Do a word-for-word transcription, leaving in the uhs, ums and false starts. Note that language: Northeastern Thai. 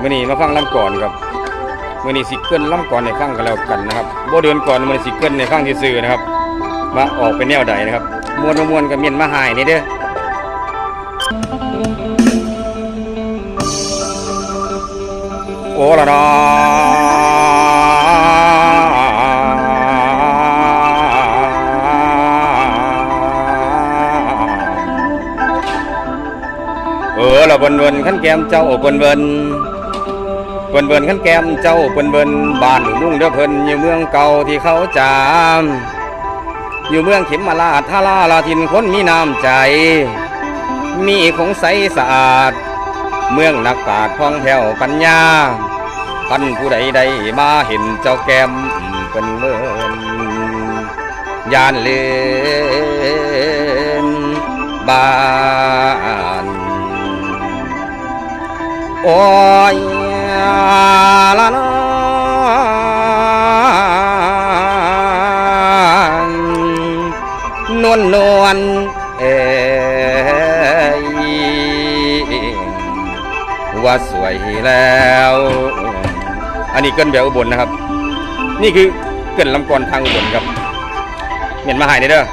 มื้อนี้มาฟังลำกลอนครับ มื้อนี้สิเกริ่นลำกลอนให้ฟังกันแล้วกันนะครับ บ่เดินก่อน มื้อนี้สิเกริ่นให้ฟังซื่อๆนะครับ ว่าออกเป็นแนวใดนะครับ ม่วนบ่ม่วนก็เม้นมาให้นี่เด้อ โอ้ละนอ เออละเบิ่นเบิ่น คันแก้มเจ้าเบิ่นเบิ่น เบิ่นเบิ่น คันแก้มเจ้าเบิ่นเบิ่น บ้านลุงเด้อเพิ่นอยู่เมืองเก่าที่เขาจาม อยู่เมืองเขมราชทาราละถิ่นคนมีน้ำใจ มีคงใสสะอาด เมืองนักปราชญ์ผ่องแผ้วปัญญา คันผู้ใดได้มาเห็นเจ้าแก้มเบิ่นเบิ่น ย่านลืมบ้าน โอ้ยละนอน นวลนวล เอ้ย ว่าสวยแล้ว อันนี้เกริ่นแบบอุบลนะครับ นี่คือเกริ่นลำกลอนทางอุบลครับ เม้นมาให้เด้อ